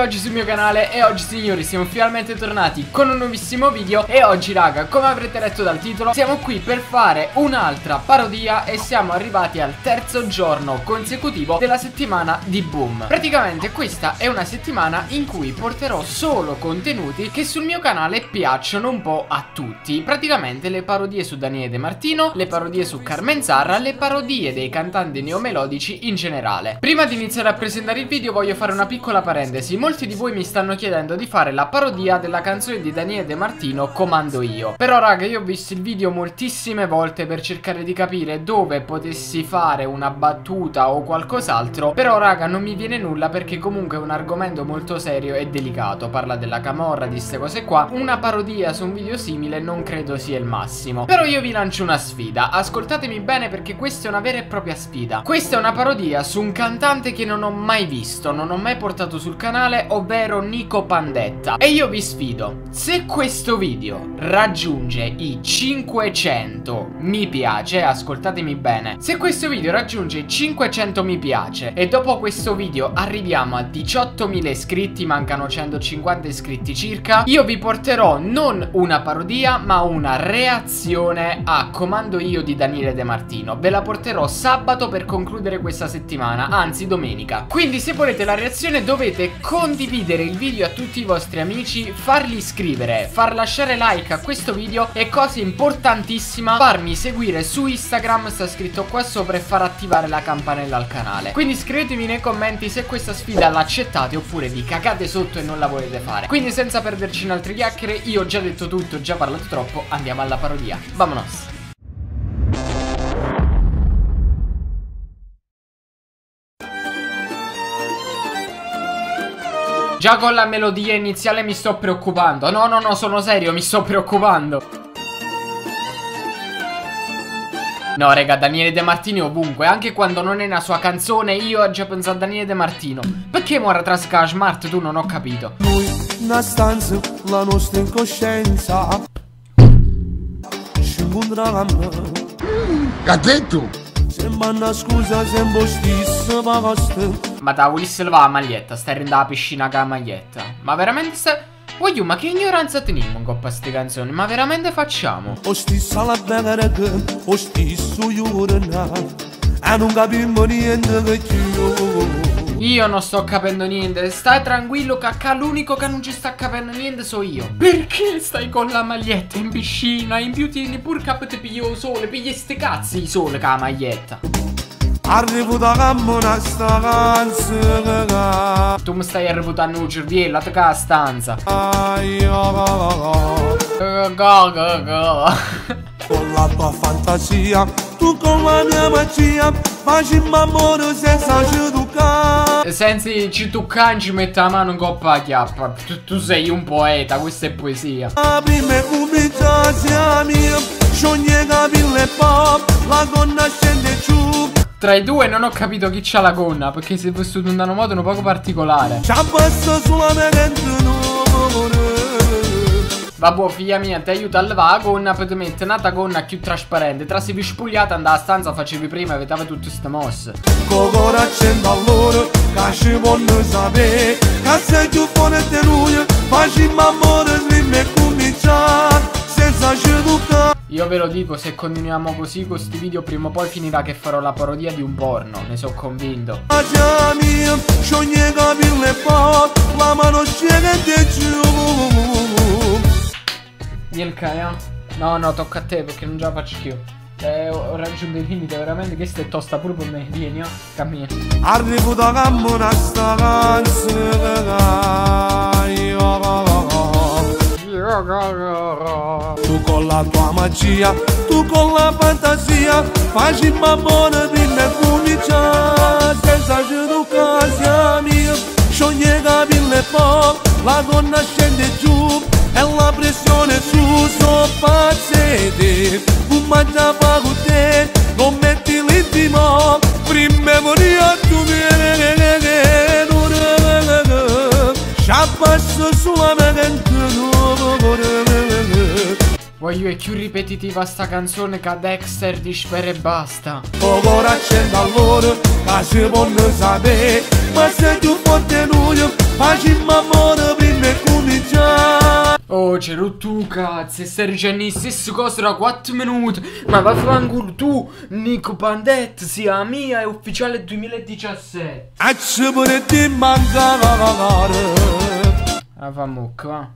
oggi sul mio canale. E oggi signori siamo finalmente tornati con un nuovissimo video. E oggi raga, come avrete letto dal titolo, siamo qui per fare un'altra parodia. E siamo arrivati al terzo giorno consecutivo della settimana di Boom. Praticamente questa è una settimana in cui porterò solo contenuti che sul mio canale piacciono un po' a tutti. Praticamente le parodie su Daniele De Martino, le parodie su Carmen Sarra, le parodie dei cantanti neomelodici in generale. Prima di iniziare a presentare il video voglio fare una piccola parentesi. Molti di voi mi stanno chiedendo di fare la parodia della canzone di Daniele De Martino, Comando Io. Però raga, io ho visto il video moltissime volte per cercare di capire dove potessi fare una battuta o qualcos'altro. Però raga, non mi viene nulla perché comunque è un argomento molto serio e delicato. Parla della camorra, di ste cose qua. Una parodia su un video simile non credo sia il massimo. Però io vi lancio una sfida. Ascoltatemi bene perché questa è una vera e propria sfida. Questa è una parodia su un cantante che non ho mai visto, non ho mai portato sul canale, ovvero Nico Pandetta. E io vi sfido: se questo video raggiunge i 500 mi piace, ascoltatemi bene, se questo video raggiunge i 500 mi piace e dopo questo video arriviamo a 18.000 iscritti, mancano 150 iscritti circa, io vi porterò non una parodia ma una reazione a Comando Io di Daniele De Martino. Ve la porterò sabato per concludere questa settimana, anzi domenica. Quindi se volete la reazione dovete condividere il video a tutti i vostri amici, farli iscrivere, far lasciare like a questo video e, cosa importantissima, farmi seguire su Instagram, sta scritto qua sopra, e far attivare la campanella al canale. Quindi scrivetemi nei commenti se questa sfida l'accettate oppure vi cagate sotto e non la volete fare. Quindi senza perderci in altre chiacchiere, io ho già detto tutto, ho già parlato troppo, andiamo alla parodia. Vamonos! Già con la melodia iniziale mi sto preoccupando. No, no, no, sono serio, mi sto preoccupando. No, raga, Daniele De Martino ovunque. Anche quando non è una sua canzone, io ho già pensato a Daniele De Martino. Perché muore tra Smart? Tu non ho capito. Noi, una stanza, la nostra incoscienza. Ci incontravamo. Che ha detto? Sembra una scusa, sembra stesso basta. Ma da Ulisse va la maglietta, stai rendendo la piscina con la maglietta. Ma veramente sta... Voglio, ma che ignoranza teniamo in coppa a ste canzoni? Ma veramente facciamo? O stesso la bella o stesso giorno, e non capiamo niente che io non sto capendo niente. Stai tranquillo, cacca, l'unico che non ci sta capendo niente so io. Perché stai con la maglietta in piscina? In più tieni pur cap te piglio il sole. Pigli ste cazzi il sole con la maglietta. Arrivo da una stanza. Tu mi stai arrivando il cervello, te la stanza. Go, go, go. Con la tua fantasia, tu con la mia magia, facciamo amore senza ci toccare. Senza ci toccare ci mette la mano in coppa a chiappa. Tu sei un poeta, questa è poesia. Prima comincia mia, scioglie capelli e pop, la gonna scende giù. Tra i due non ho capito chi c'ha la gonna, perché si è vestito in un modo un poco particolare. Vabbè, figlia mia, ti aiuto a lavare la gonna, poi ti metti un'altra gonna più trasparente. Tra se vi spugliata andava a stanza, facevi prima e vedevi tutte ste mosse. Io ve lo dico, se continuiamo così con questi video prima o poi finirà che farò la parodia di un porno, ne sono convinto. Mielka, no, no, tocca a te perché non ce la faccio più. Ho raggiunto il limite, veramente, questa è tosta pure per me. Vieni, oh, cammina. Arrivo da una stanza. Tu con la tua magia, tu con la fantasia, facciamo amore prima cominciare, senza giudicare mia, scioglie capelli e pop, la gonna scende giù e la pressione su, so pazzete, un mangia con te, non metti l'intimo, prima voglio tu vieni, ci passo solamente. Voglio è più ripetitiva sta canzone che Dexter di Sfera e Basta. Ora accendo allora, che si può sapere, ma se tu forte noi, facciamo Rotto 'o cazzo e stai dicendo le stesse cose da 4 minuti. Ma vaffanculo tu, Nico Pandetta, sia la mia, è ufficiale 2017. A ci potete mancare. La fa mucca, va.